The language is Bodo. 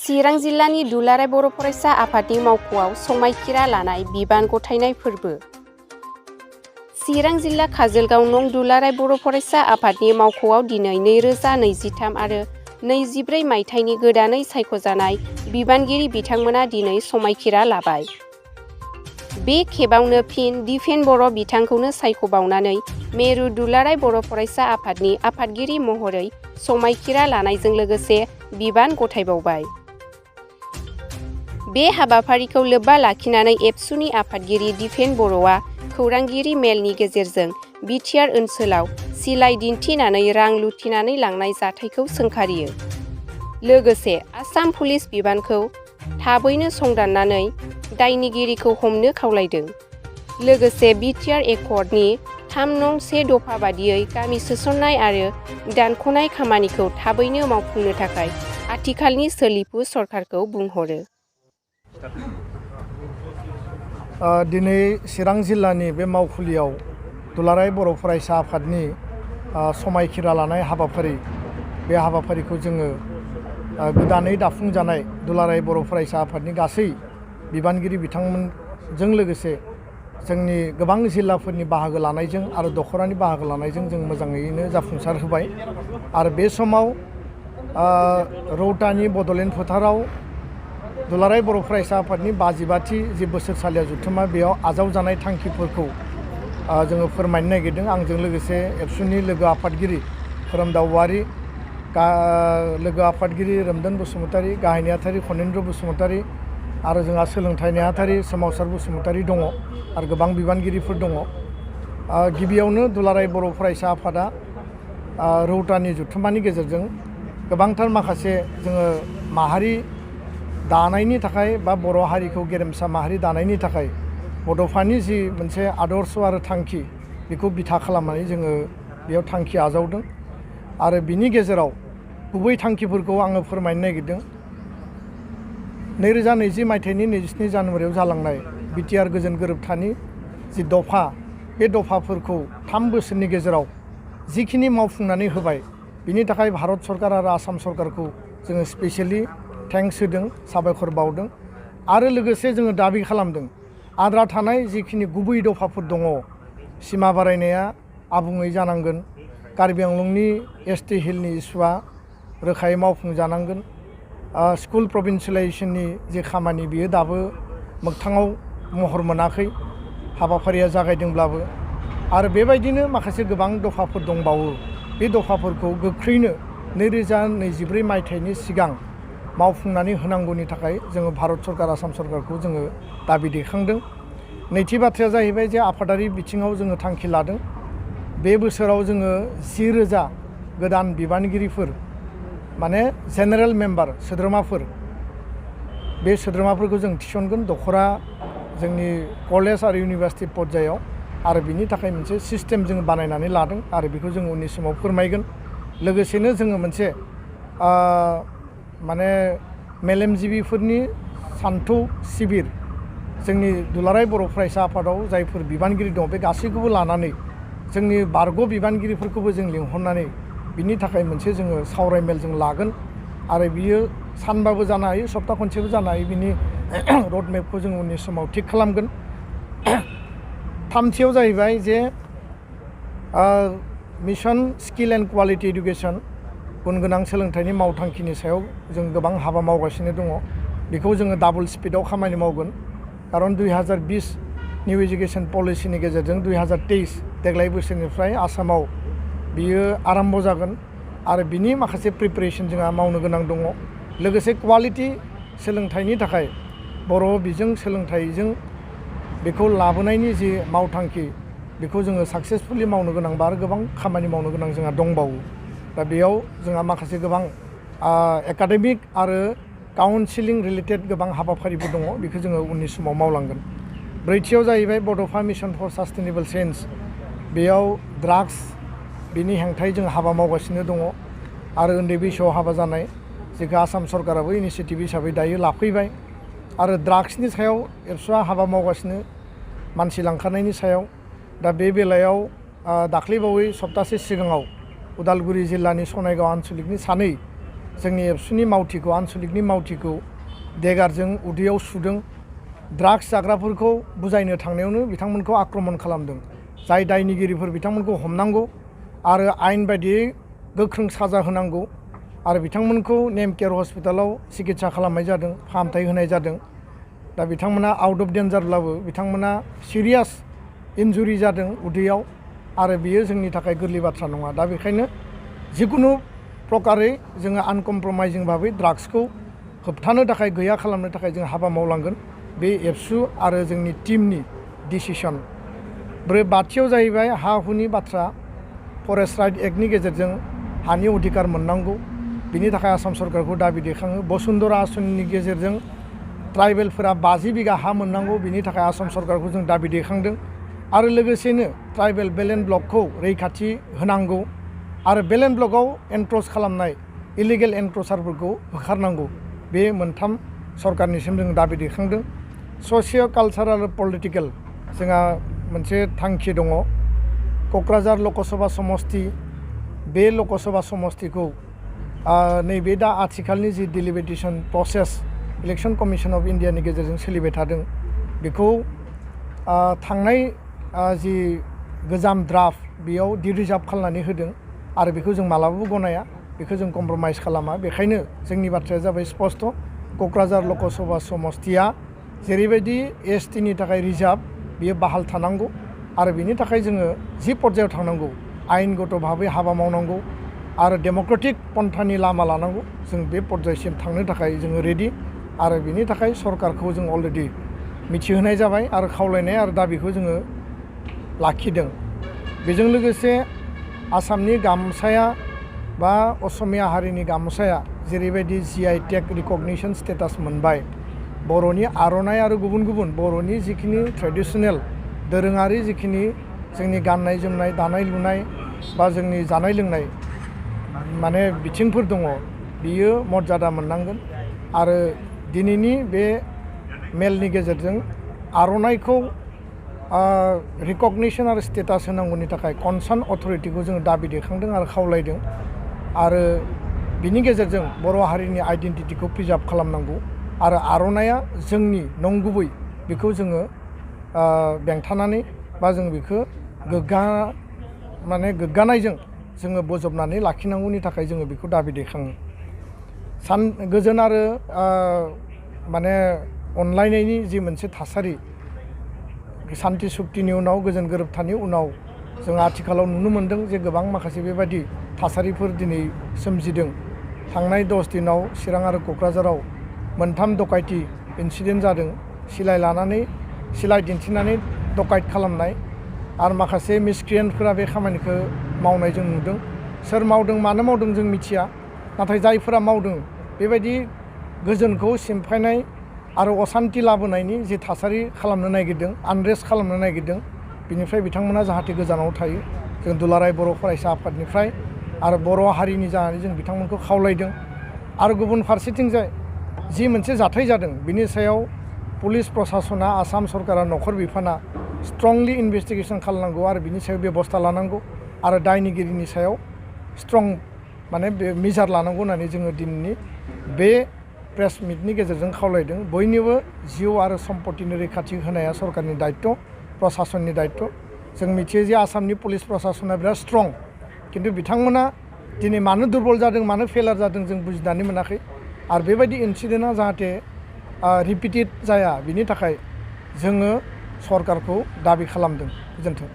चिरां जिल्लानि दुलाराय बर' फरायसा आफादनि मावख'आव समायखिरा लानाय बिबान गथायनाय फोरबो। चिरां जिल्ला काजोलगाव नं दुलाराय बर' फरायसा आफादनि मावख'आव दिनै 2023 आरो 24 मायथाइनि गोदानै सायख'जानाय बिबानगिरि बिथांमोना दिनै समायखिरा लाबाय। बे खेबावनो फिन दिफेन बर' बिथांखौनो सायख'बावनानै मेरु दुलाराय बर' फरायसा आफादनि आफादगिरि महरै समायखिरा लानायजों लोगोसे बिबान गथायबावबाय। बे हाबाफारिखौ लोब्बा लाखिनानै एबसुनि आफादगिरि दिफेन बर'आ खौरांगिरि मेलनि गेजेरजों बिटिआर ओनसोलाव सिलाइ दिन्थिनानै रां लुथिनानै लांनाय जाथायखौ सोंखारियो। लोगोसे आसाम पुलिस बिबानखौ थाबैनो संदाननानै दायनिगिरिखौ हमनो खावलायदों। लोगोसे बिटिआर एकर्डनि 3 नं 1 दफा बादियै गामि सोसननाय आरो दानख'नाय खामानिखौ थाबैनो मावफुंनो थाखाय आथिखालनि सोलिफु सरकारखौ बुंहरो। दिनै चिरां जिल्लानि बे मावखुलियाव दुलाराय बर' फरायसा आफादनि समायखिरा लानाय हाबाफारि, बे हाबाफारिखौ जोङो गोदानै दाफुंजानाय दुलाराय बर' फरायसा आफादनि गासै बिबानगिरि बिथांमोनजों लोगोसे जोंनि गोबां जिल्लाफोरनि बाहागो लानायजों आरो दख'रानि बाहागो लानायजों जों मोजाङैनो जाफुंसार होबाय। आरो बे समाव रौतानि बड'लेण्ड फोथाराव दुलाराय बर' फरायसा आफादनि 52थि जि बोसोरसालिया जथुम्मा, बेयाव आजावजानाय थांखिफोरखौ जोङो फोरमायनो नागिरदों। आंजों लोगोसे एबसुनि लोगो आफादगिरि खोरोमदाव औवारि, लोगो आफादगिरि रोमदोन बसुमतारी, गाहाय नेहाथारि खनेन्द्र बसुमतारी आरो जोंहा सोलोंथाइ नेहाथारि सोमावसार बसुमतारी दङ आरो गोबां बिबानगिरिफोर दङ। गिबियावनो दुलाराय बर' फरायसा आफादा रौतानि जथुम्मानि गेजेरजों गोबांथार माखासे जोङो माहारि दानायनि थाखाय बा बर' हारिखौ गेरेमसा माहारि दानायनि थाखाय बड'फानि जि मोनसे आदर्श आरो थांखि, बेखौ बिथा खालामनानै जोङो बेयाव थांखि आजावदों। आरो बिनि गेजेराव गुबै थांखिफोरखौ आङो फोरमायनो नागिरदों। 2020 मायथाइनि 27 जानुवारियाव जालांनाय बिटिआर गोजोन गोरोबथानि जि दफा, बे दफाफोरखौ 3 बोसोरनि गेजेराव जिखिनि मावफुंनानै होबाय, बिनि थाखाय भारत सरकार आरो आसाम सरकारखौ जोङो स्पेसियेलि थेंक्स होदों, साबायखर बावदों। आरो लोगोसे जोङो दाबि खालामदों आद्रा थानाय जिखिनि गुबै दफाफोर दङ, सिमा बारायनाया आबुङै जानांगोन, कार्बि आंलंनि ST हिलनि इस्युआ रोखायै मावफुंजानांगोन, स्कुल प्रभिन्सियेलाइजेसननि जे खामानि बियो दाबो मोगथाङाव महर मोनाखै, हाबाफारिया जागायदोंब्लाबो। आरो बेबायदिनो माखासे गोबां दफाफोर दंबावो। बे दफाफोरखौ गोख्रैनो 2024 मायथाइनि सिगां मावफुंनानै होनांगौनि थाखाय जोङो भारत सरकार, आसाम सरकारखौ जोङो दाबि दैखांदों। नैथि बाथ्राया जाहैबाय जे आफादारि बिथिङाव जोङो थांखि लादों। बे बोसोराव जोङो 10,000 गोदान बिबानगिरिफोर, माने जेनेरेल मेम्बार सोद्रोमाफोर, बे सोद्रोमाफोरखौ जों थिसनगोन दख'रा जोंनि कलेज आरो इउनिभार्सिटि पर्यायाव। आरो बिनि थाखाय मोनसे सिस्टेम जोङो बानायनानै लादों आरो बेखौ जोङो उननि समाव फोरमायगोन। लोगोसेनो जोङो मोनसे माने मेलेमजिबिफोरनि सान्थौ शिबिर, जोंनि दुलाराय बर' फरायसा आफादाव जायफोर बिबानगिरि दं, बे गासैखौबो लानानै जोंनि बारग' बिबानगिरिफोरखौबो जों लिंहरनानै बिनि थाखाय मोनसे जोङो सावरायमेल जों लागोन। आरो बियो सानबाबो जानो हायो, सप्ता खनसेबो जानो हायो। बिनि रडमेपखौ जों उननि समाव थिग खालामगोन। थामथियाव जाहैबाय जे mission skill and quality education, गुन गोनां सोलोंथाइनि मावथांखिनि सायाव जों गोबां हाबा मावगासिनो दङ। बेखौ जोङो डाबल स्पिडआव खामानि मावगोन। खारन 2020 निउ इडुकेसन पलिसिनि गेजेरजों 2023 देग्लाय बोसोरनिफ्राय आसामाव बियो आराम्भ जागोन आरो बिनि माखासे प्रिपेरेसन जोंहा मावनो गोनां दङ। लोगोसे क्वालिटि सोलोंथाइनि थाखाय बर' बिजों सोलोंथाइजों बेखौ लाबोनायनि जि मावथांखि, बेखौ जोङो साक्सेसफुलि मावनो गोनांबा आरो गोबां खामानि मावनो गोनां जोंहा दंबावो। दा बेयाव जोंहा माखासे गोबां एकाडेमिक आरो काउन्सिलिं रिलेटेड गोबां हाबाफारिफोर दङ, बेखौ जोङो उननि समाव मावलांगोन। ब्रैथियाव जाहैबाय बड'फा मिशन फर सास्टेनेबल चेन्ज। बेयाव ड्राग्स, बिनि हेंथायै जों हाबा मावगासिनो दङ आरो उन्दै बैसोआव हाबा जानाय, जेखौ आसाम सरकाराबो इनिसियेटिभ हिसाबै दायो लाफैबाय। आरो ड्राग्सनि सायाव एबसुआ हाबा मावगासिनो, मानसि लांखारनायनि सायाव। दा बे बेलायाव दाख्लैबावै सप्तासे सिगाङाव उदालगुरि जिल्लानि सनायगाव आनसलिकनि 2 जोंनि एबसुनि मावथिखौ आनसलिकनि मावथिखौ देगारजों उदैयाव सुदों। ड्राग्स जाग्राफोरखौ बुजायनो थांनायावनो बिथांमोनखौ आक्रमन खालामदों। जाय दायनिगिरिफोर बिथांमोनखौ हमनांगौ आरो आयेन बायदियै गोख्रों साजा होनांगौ आरो बिथांमोनखौ नेम केयार हस्पिटालाव सिकित्सा खालामनाय जादों, फाहामथाय होनाय जादों। दा बिथांमोना आउट अफ डेन्जारब्लाबो बिथांमोना सिरियास इन्जुरि जादों उदैयाव आरो बियो जोंनि थाखाय गोरलै बाथ्रा नङा। दा बेखायनो जिकुनु प्रकारै जोङो आनकमप्रमाइजिं भाबै ड्राग्सखौ होबथानो थाखाय गैया खालामनो थाखाय जों हाबा मावलांगोन। बे एबसु आरो जोंनि टीमनि डिसिसन। बाथियाव जाहैबाय हा हुनि बाथ्रा। फरेस्ट राइट एक्टनि गेजेरजों हानि अधिकार मोननांगौ, बिनि थाखाय आसाम सरकारखौ दाबि दैखाङो। बसुन्धरा आसनिनि गेजेरजों ट्राइबेलफोरा 50 बिगा हा मोननांगौ, बिनि थाखाय आसाम सरकारखौ जों दाबि दैखांदों। आरो लोगोसेनो ट्राइबेल बेलेन्ड ब्लकखौ रैखाथि होनांगौ आरो बेलेन्ड ब्लकआव एनक्रच खालामनाय इलिगेल एनक्रचारफोरखौ होखारनांगौ। बे मोनथाम सरकारनिसिम जों दाबि दैखांदों। ससिय' कालसारेल पलिटिकेल जोंहा मोनसे थांखि दङ। क'क्राझार लकसभा समस्ति, बे लकसभा समस्तिखौ नैबे दा आथिखालनि the delimitation process election commission of इन्डियानि गेजेरजों सोलिबाय थादों, बेखौ थांनाय जि गोजाम ड्राफ्ट बेयाव डिरिजार्भ खालामनानै होदों आरो बेखौ जों मालाबाबो गनाया, बेखौ जों कमप्रमाइज खालामा। बेखायनो जोंनि बाथ्राया जाबाय स्पस्ट। क'क्राझार लकसभा समस्तिया जेरैबायदि एसटिनि थाखाय रिजार्भ बियो बाहाल थानांगौ आरो बिनि थाखाय जोङो जि पर्यायाव थांनांगौ आयेनगत भाबै हाबा मावनांगौ आरो डेम'क्रेटिक पन्थानि लामा लानांगौ। जों बे पर्यायसिम थांनो थाखाय जोङो रेडि आरो बिनि थाखाय सरकारखौ जों अलरेडि मिथिहोनाय जाबाय आरो खावलायनाय आरो दाबिखौ जोङो लाखिदों। बेजों लोगोसे आसामनि गामसाया बा असमिया हारिनि गामसाया जेरैबायदि GI टेग रिकगनिसन स्टेटास मोनबाय, बर'नि आर'नाइ आरो गुबुन गुबुन बर'नि जिखिनि ट्रेडिसनेल दोरोङारि जिखिनि जोंनि गाननाय जोमनाय, दानाय लुनाय बा जोंनि जानाय लोंनाय माने बिथिंफोर दङ, बियो मर्यादा मोननांगोन। आरो दिनैनि बे मेलनि गेजेरजों आर'नाइखौ रिकगनिसन आरो स्टेटास होनांगौनि थाखाय कनसार्न अथरिटिखौ जोङो दाबि दैखांदों आरो खावलायदों। आरो बिनि गेजेरजों बर' हारिनि आइडेन्टिटिखौ प्रिजार्भ खालामनांगौ आरो आर'नाइया जोंनि नंगुबै बेखौ जोङो बेंथानानै बा जों बेखौ गोग्गानायजों जोङो बोजबनानै लाखिनांगौनि थाखाय जोङो बेखौ दाबि दैखाङो। गोजोन आरो माने अनलायनायनि जि मोनसे थासारि, सान्ति सुक्तिनि उनाव गोजोन गोरोबथानि उनाव जों आथिखालाव नुनो मोन्दों जे गोबां माखासे बेबायदि थासारिफोर दिनै सोमजिदों। थांनाय 10 दिनाव चिरां आरो क'क्राझाराव मोनथाम डकाइति इन्सिडेन्ट जादों। सिलाइ दिन्थिनानै डकाइट खालामनाय आरो माखासे मिसक्रियेन्टफोरा बे खामानिखौ मावनाय जों नुदों। सोर मावदों, मानो मावदों जों मिथिया, नाथाय जायफोरा मावदों बेबायदि गोजोनखौ सिमफायनाय आरो असान्ति लाबोनायनि जि थासारि खालामनो नागिरदों, आनरेस्ट खालामनो नागिरदों, बिनिफ्राय बिथांमोना जाहाथे गोजानाव थायो। जों दुलाराय बर' फरायसा आफादनिफ्राय आरो बर' हारिनि जानानै जों बिथांमोनखौ खावलायदों। आरो गुबुन फारसेथिंजाय जि मोनसे जाथाय जादों बिनि सायाव पुलिस प्रसासना, आसाम सरकारा, नखर बिफाना स्ट्रंलि इनभेस्टिगेसन खालामनांगौ आरो बिनि सायाव बेबस्था लानांगौ आरो दायनिगिरिनि सायाव स्ट्रं माने मेजार लानांगौ होननानै जोङो दिनैनि बे प्रेस मिटनि गेजेरजों खावलायदों। बयनिबो जिउ आरो सम्पतिनि रैखाथि होनाया सरकारनि दायित्व, प्रसासननि दायित्व। जों मिथियो जे आसामनि पुलिस प्रसासना बिराद स्ट्रं, खिन्थु बिथांमोना दिनै मानो दुरबल जादों, मानो फेलार जादों जों बुजिनानै मोनाखै। आरो बेबायदि इन्सिडेन्टआ जाहाथे रिपिटेड जाया, बिनि थाखाय जोङो सरकारखौ दाबि खालामदों। गोजोन्थों।